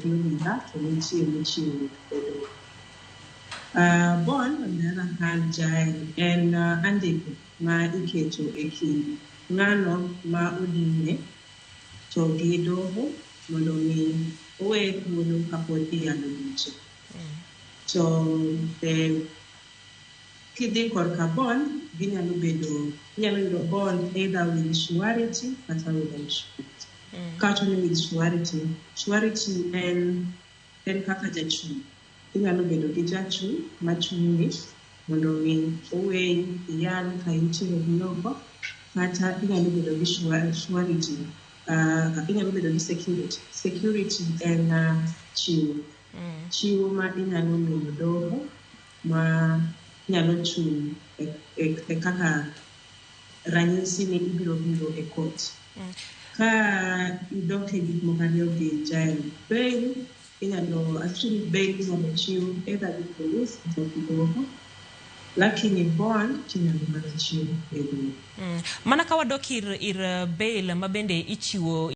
gi obila to nitie michiwo e doho. Bond on the other hand Jael en andiko ma iketo e kind ng'ano ma odinne to gi doho mondo mi oweye thuolo kapod iyalo buche. To kidhi korka bond ginyalo bedo inyalo yudo bond either with surety kata without surety. Kawacho ni with surety, surety en kaka jachung'. Inyalo bedo gi jachung' machung'ni mondo mi oweyi iyal ka intiere gi oko kata inyalo bedo gi surety, inyalo bedo gi security. Security en chiwo. Chiwo ma inyalo miyo doho ma nyalo chung' e kaka ranyisi ni ibiro biro e court. Ka idok e gik moko ariyo gi Jael, bail inyalo actually bail inyalo chiw either gi police kata gi doho, lakini bond tinyalo mana chiw e doho. Mana ka wadok ir bail ma bende ichiwo.